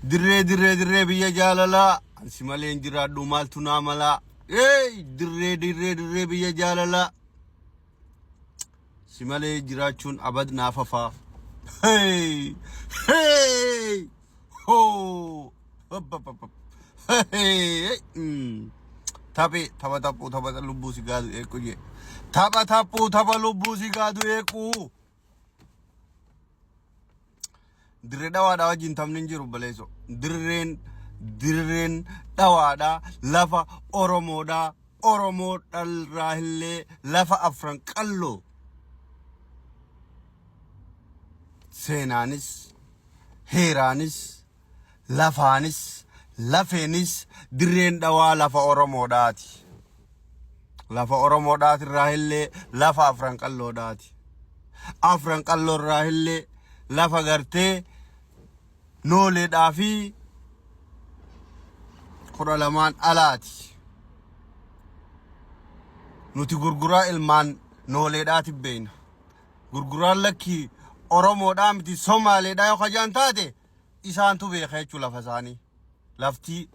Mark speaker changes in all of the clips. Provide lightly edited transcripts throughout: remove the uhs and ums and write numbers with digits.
Speaker 1: Dirree dirree dirree biyya jaalalaa. Ansi malee hin jiraadhu maaltu naa malaa. Hey dirree dirree dirree biyya jaalalaa. Si malee jiraachuun abad naaf hafaa. Hey hey hoo. Hop, hop, hop, hop. Hey, mm. Taphee tapha taphuu tapha lubbuu si gaadu eequ jee. Tapha taphuu tapha lubbuu si gaadu eequ. Dirree dhawaadhaa wajjin taphni hin jiru baleeso. Dirreen dirreen dhawaadhaa lafa Oromoodhaa Oromoo dhalraa illee lafa afran qalloo. Seenaanis heeraanis lafaanis lafeenis dirreen dhawaa lafa Oromoodhaati. Lafa Oromoodhaati irraa illee lafa afran qalloodhaati. Afran qalloo irraa illee lafa gartee nooleedhaa fi 12n alaati. Nuti gurguraa ilmaan nooleedhaati beeyna. Gurguraan lakkii Oromoodhaa miti Somaaleedhaa yoo kajaan taate isaantu beeka jechuu lafa isaanii. Lafti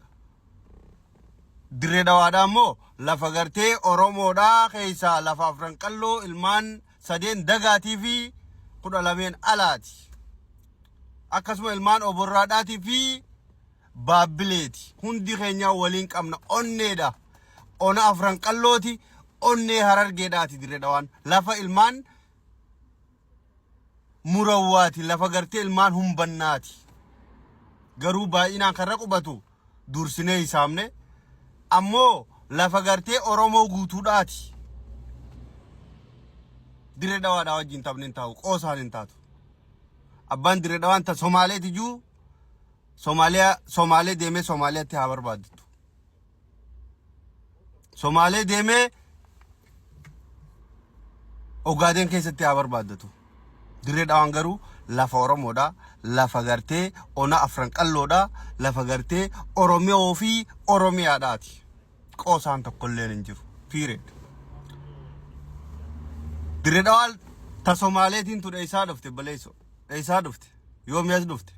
Speaker 1: dirree dhawaadhaa immoo lafa gartee Oromoodhaa keessaa lafa afran qalloo ilmaan sadeen dagaatii fi 12n alaati. Akkasuma ilmaan oborraadhaatii fi baabbileeti. Hundi keenya waliin qabna onneedha. Ona afran qallooti onnee harargeedhaati dirree dhawaan. Lafa ilmaan murawwaati lafa gartee ilmaan humbannaati. Garuu baay'inaan karra qubatu dursinee hisaabne ammoo lafa gartee Oromoo guutuudhaati. Dirree dhawaadhaa wajjin taphni hin taa'u qoosaan hin taatu. Abbaan dirree dhawaan ta Somaaleeti juu Somaaliyaa Somaalee deemee Somaaliyaatti haa barbaaddu. Somaalee deemee Ogaadeen keessatti haa barbaaddatu. Dirree dhawaan garuu lafa Oromoodha. Lafa gartee ona afran qalloodha. Lafa gartee Oromoo fi Oromiyaadhaati. Qoosaan tokkolleen hin jiru. Period. Dirree dhawaan ta Somaaleetiin tu dheessaa dhufte baleessoo. Dheessaa dhufte. Yoomi as dhufte?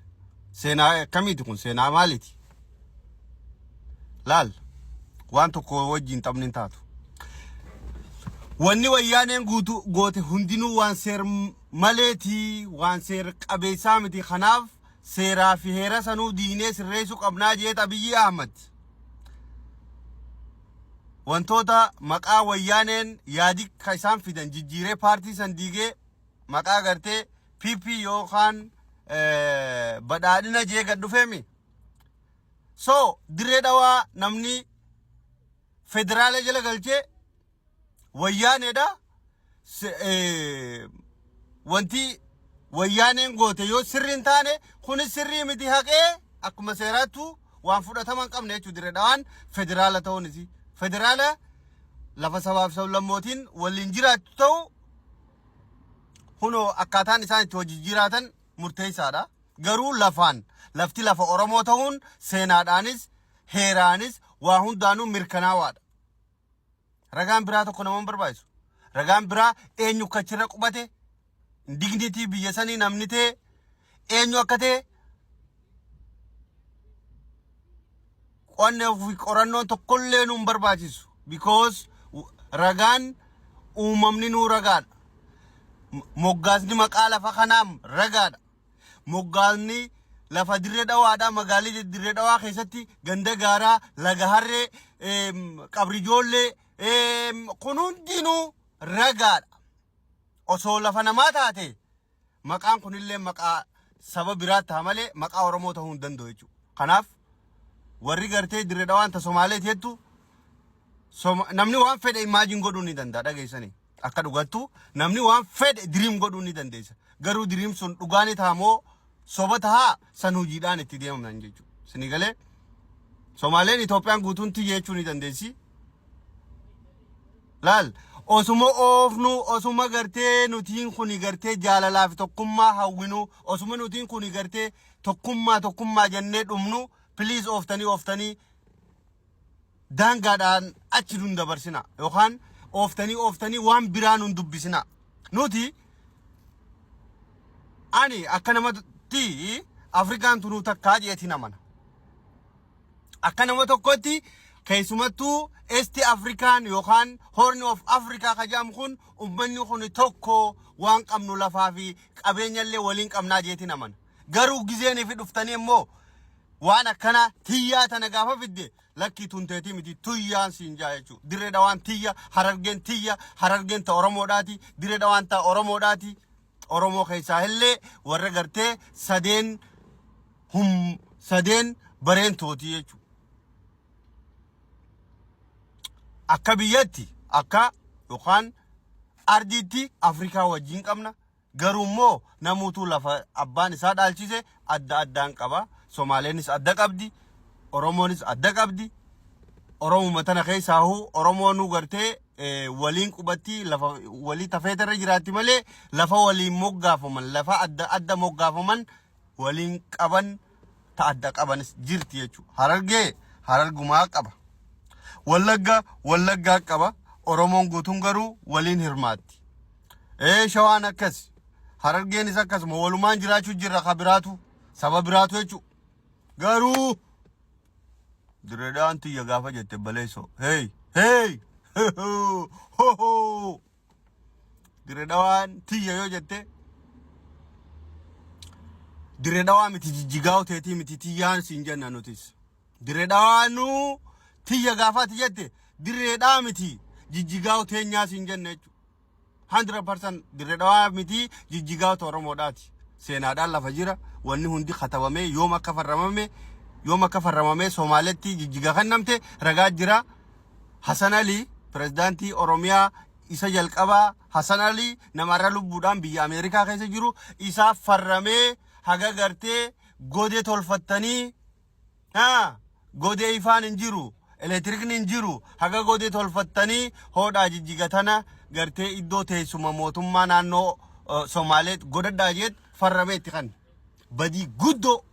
Speaker 1: Seenaa akkamiiti kun? Seenaa maaliiti? Laal waan tokko wajjin taphni hin taatu. Wanni wayyaaneen guutuu goote hundinuu waan seer maleeti, waan seer qabeessaa miti. Kanaaf seeraa fi heera sanuu diinee sirreessuu qabnaa jeet Abiyyi Ahmad. Wantoota maqaa wayyaaneen yaadi ka isaan fidan jijjiiree paartii san diigee maqaa gartee PP yookaan badhaadhina jee gad dhufeemi. So dirree dhawaa namni federaala jala galchee wayyaaneedha. Wanti wayyaaneen goote yoo sirrii hin taane kunis sirrii miti haqee akkuma seeraattu waan fudhatama hin qabne jechuudha dirree dhawaan federaala ta'uun isii. Federaala lafa sabaaf sablammootiin waliin jiraattu ta'u kunoo akkaataan isaan itti hojii jiraatan murteessaadha. Garuu lafaan lafti lafa Oromoo ta'uun seenaadhaanis heeraanis waa hundaanuu mirkanaawaadha. Ragaan biraa tokko nama hin barbaachisu. Ragaan biraa eenyu akka achirra qubate dignitii biyya sanii namni ta'e eenyu akka ta'e qo'annoo fi qorannoon tokkollee nu hin barbaachisu. Because ragaan uumamni nuu ragaadha. Moggaasni maqaa lafa kanaa ragaadha. Moggaasni lafa dirree dhawaadha. Magaalii dirree dhawaa keessatti ganda gaaraa, laga harree, qabri ijoollee kun hundinuu ragaadha. Osoo lafa namaa taate maqaan kunillee maqaa saba biraa ta'a malee maqaa Oromoo ta'uu hin danda'u jechuudha. Kanaaf warri gartee dirree dhawaan ta Somaaleeti jettu namni waan fedhe imagine godhuu ni danda'a dhageessanii. Akka dhugattu namni waan fedhe dream godhuu ni dandeessa. Garuu dream sun dhugaa ni ta'a moo soba tahaa san hojiidhaan itti deemamnan jechuudha. Sini galee Somaaleen Itoophiyaan guutuun tiyya jechuu ni dandeessi. Laal osuma oofnu osuma gartee nutiin kuni gartee jaalalaa fi tokkummaa hawwinu osuma nutiin kuni gartee tokkummaa tokkummaa jennee dhumnu please ooftanii ooftanii daangaadhaan achi nun dabarsina yookaan ooftanii ooftanii waan biraa nun dubbisina. Nuti ani akka namatti Afrikaan tunuu takkaa jeetiin amana. Akka nama tokkotti, keessumattuu East Afrikaan yookaan Horn of Africa ka jedhamu kun, uummanni kun tokko, waan qabnu lafaa fi qabeenyallee waliin qabnaa jeetiin amana. Garuu gizeen fi dhuftanii immoo waan akkana tiyyaa tana gaafa fidde, lakkii, tunteetii miti, tuyyaan siin jaa jechuudha. Dirree Dhawaan tiyya, Harargeen tiyya, Harargeen ta Oromoodhaati, Dirree Dhawaan ta Oromoodhaati. Oromoo keessaa illee warra gartee sadeen hum sadeen bareentooti jechuudha. Akka biyyatti, akka yookaan ardiitti Afrikaa wajjin qabna. Garuu immoo namuutuu lafa abbaan isaa dhaalchise adda addaan qaba. Somaaleenis adda qabdi. Oromoonis adda qabdi. Oromuma tana keessaa huu Oromoonuu gartee waliin qubatti, lafa walii tafeetarra jiraatti malee, lafa waliin moggaafaman, lafa adda adda moggaafaman waliin qaban ta adda qabanis jirti jechuudha. Harargee Harargumaa qaba. Wallagga Wallaggaa qaba. Oromoon guutuun garuu waliin hirmaatti. Shawaan akkas. Harargeenis akkasuma walumaan jiraachuu jirra, ka biraatu saba biraatu jechuudha. Garuu Direedhaan tiyya gaafa jette, baleessoo. Hey! Hey! Ho ho! Direedhaan tiyya yoo jette, Dirree Dhawaa miti, Jijjigaa teetii miti, tiyyaan siin jenna nutis. Dirree Dhawaanuu tiyya gaafaati jette, Dirreedhaa miti, Jijjigaa teenyaa siin jenna jechuudha. 100% Dirree Dhawaa miti, Jijjigaa Oromoodhaati. Seenaadhaan lafa jira, wanni hundi katabamee, yoom akka farramame, yoom akka farramamee Somaaletti Jijjiga kennamte ragaa jira. Hasan Ali, pirezidaantii Oromiyaa isa jalqabaa, Hasan Ali, namarra lubbuudhaan biyya Ameerikaa keessa jiru, isaaf farramee haga gartee godee tolfattanii, haa, godee ifaan hin jiru, elektiriikni hin jiru, haga godee tolfattanii hodhaa Jijjiga tana gartee iddoo teessuma mootummaa naannoo Somaalee godhadhaa jeet farramee itti kan badii guddoo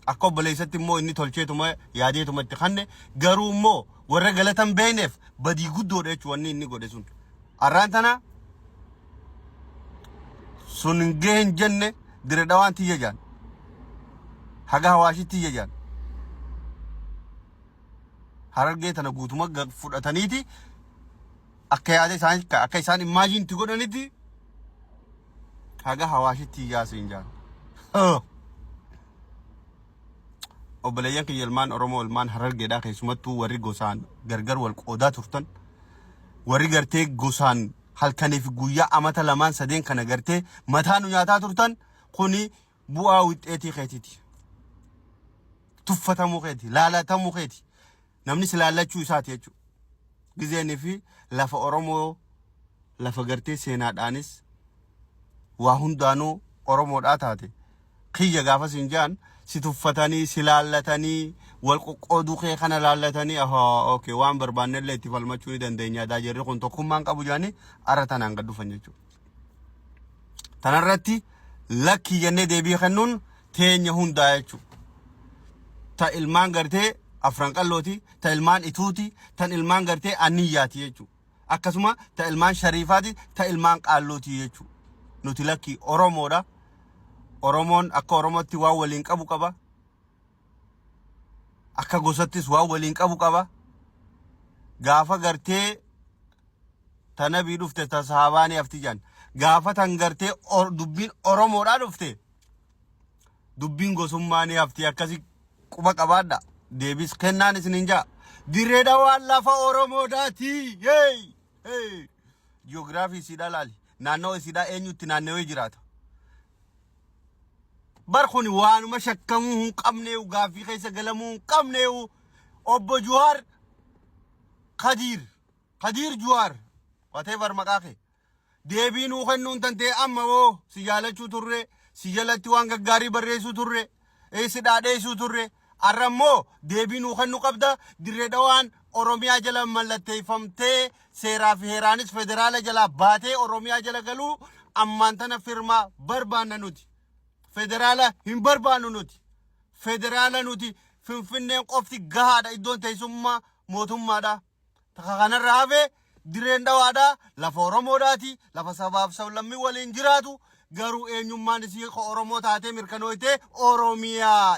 Speaker 1: akka obboleessatti immoo inni tolcheetuma yaadeetuma itti kanne. Garuu immoo warra galatan beekneef badii guddoodha jechuun wanni inni godhe sun. Arraan tana sun hin gahee hin jenne, Dire Dhawaan tiyya jaan. Haga Hawaashitti tiyya jaan. Harargee tana guutuma fudhataniiti akka yaada isaanii, akka isaan imagine itti godhanitti, haga Hawaashitti tiyyaa siin jaan. Obboleeyyan kiyya, ilmaan Oromoo, ilmaan Harargeedhaa, keessumattuu warri gosaan gargar wal qoodaa turtan, warri gartee gosaan halkaniif guyyaa amata lamaan sadeen kana gartee mataa nu nyaataa turtan, kuni bu'aa wixxeetii keetiiti. Tuffatamuu keeti, laalatamuu keeti. Namni si laallachuu isaati jechuudha. Gizeenii fi lafa Oromoo, lafa gartee seenaadhaanis waa hundaanuu Oromoodhaa taate, kiyya gaafa siin jaan si tuffatanii, si laallatanii, wal qoqqooduu kee kana laallatanii, ahaa, okay, waan barbaannellee itti falmachuu ni dandeenya, daa jarri kun tokkummaan qabu jaanii arra tanaan gad dhufan jechuudha. Tanarratti lakkii jennee deebii kennuun teenya hundaa jechuudha. Ta ilmaan gartee Afran Qallooti, ta ilmaan Ituuti, tan ilmaan gartee Anniyyaati jechuudha. Akkasuma ta ilmaan Shariifaati, ta ilmaan Qaalluuti jechuudha. Nuti lakkii Oromoodha. Oromoon akka Oromootti waan waliin qabu qaba. Akka gosattis waan waliin qabu qaba. Gaafa gartee ta nabii dhufte, ta sahabaanii hafti jaan. Gaafa tan gartee dubbiin Oromoodhaa dhufte, dubbiin gosummaa ni hafti. Akkasi quba qabaadha. Deebis kennaan isinin jaa. Dirree Dhawaan lafa Oromoodhaati. Hey! Hey! Jiyoogiraafii isiidhaa laali. Naannoo isiidhaa eenyutti naannawee jiraata? Bar kun waanuma shakkamuu hin qabneewu, gaaffii keessa galamuu hin qabneewu. Obbo Juwaar Kadiir, Kadiir Juwaar, whatever maqaa kee. Deebii nuu kennuun tantee amma hoo si jaalachuu turre, si jalatti waan gaggaarii barreessuu turre, si dhaadheessuu turre. Har'a immoo deebii nuu kennu qabda. Dirree Dhawaan Oromiyaa jala mallatteeffamtee, seeraa fi heeraanis federaala jalaa baatee Oromiyaa jala galuu ammaan tana firmaa barbaanna nuti. Federaala hin barbaannu nuti. Federaala nuti Finfinneen qofti gahaadha, iddoon teessummaa mootummaadha. Takka kanarra hafe, Dirreen Dhawaadha, lafa Oromoodhaati, lafa sabaaf sablammii waliin jiraatu. Garuu eenyummaan isii Oromoo taatee mirkanooyte Oromiyaa.